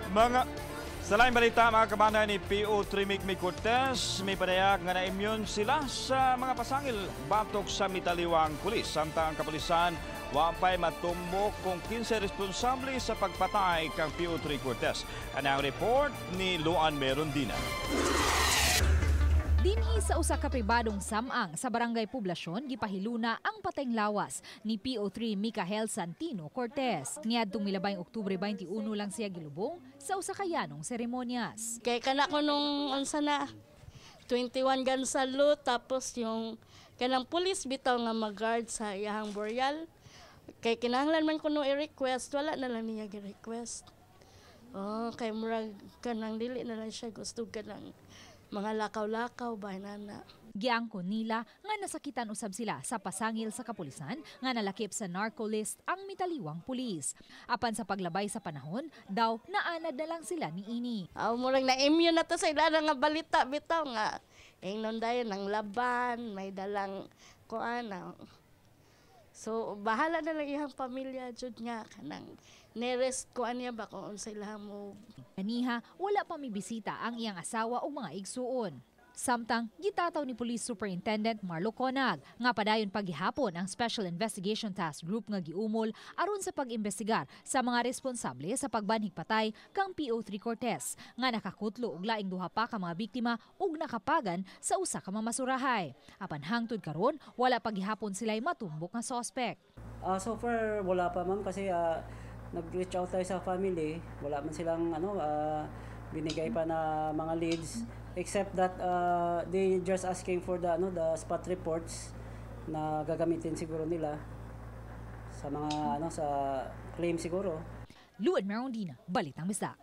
Mga sa laing balita, mga kabanda ni PO3 Mikmi Cortez, may padayag nga na-immune sila sa mga pasangil batok sa mitaliwang pulis. Samtang ang kapulisan, wapay matumbok kung kinsa responsable sa pagpatay kang PO3 Cortez. Ano ang report ni Luan Merondina. Dinhi sa usa ka pribadong samang sa Barangay Poblasyon, gipahiluna ang patayng lawas ni PO3 Micael Santino Cortez. Niadtong milabayng Oktubre 21 lang siya gilubong sa usa ka yanong seremonyas. Kay kana ko nung unsa na 21 gun salute, tapos yung kanang pulis bitaw nga mag-guard sa iyahang burial. Kay kinahanglan man kuno i-request, wala na lang niya gi-request. Oh, kay murag kanang dili na lang siya gusto kanang mga lakaw-lakaw ba nana. Giangkon nila nga nasakitan usab sila sa pasangil sa kapulisan nga nalakip sa narco list ang mitaliwang pulis. Apan sa paglabay sa panahon, daw naanad na lang sila niini. Aw, murag na-immune na to sa ilana nga balita bitaw nga ingnon dayon ang laban, may dalang kuan. So bahala na lang iyang pamilya jud nga kanang nearest kuan niya ba kung unsay ilahang move. Kaniha, wala pa mibisita ang iyang asawa o mga igsuon. Samtang gitataw ni Police Superintendent Marlo Conag nga padayon paghihapon ang Special Investigation Task Group nga giumol aron sa pag-imbestigar sa mga responsable sa pagbanhig patay kang PO3 Cortez nga nakakutlo og laing duha pa ka mga biktima ug nakapagan sa usa ka mamasurahay. Apan hangtod karon, wala paghihapon sila'y matumbok nga sospek. So far wala pa, ma'am, kasi nag-reach out tayo sa family, wala man silang ano binigay pa na mga leads except that they just asking for the ano, the spot reports na gagamitin siguro nila sa mga ano, sa claim siguro. Luan Merondina, Balitang Bisdak.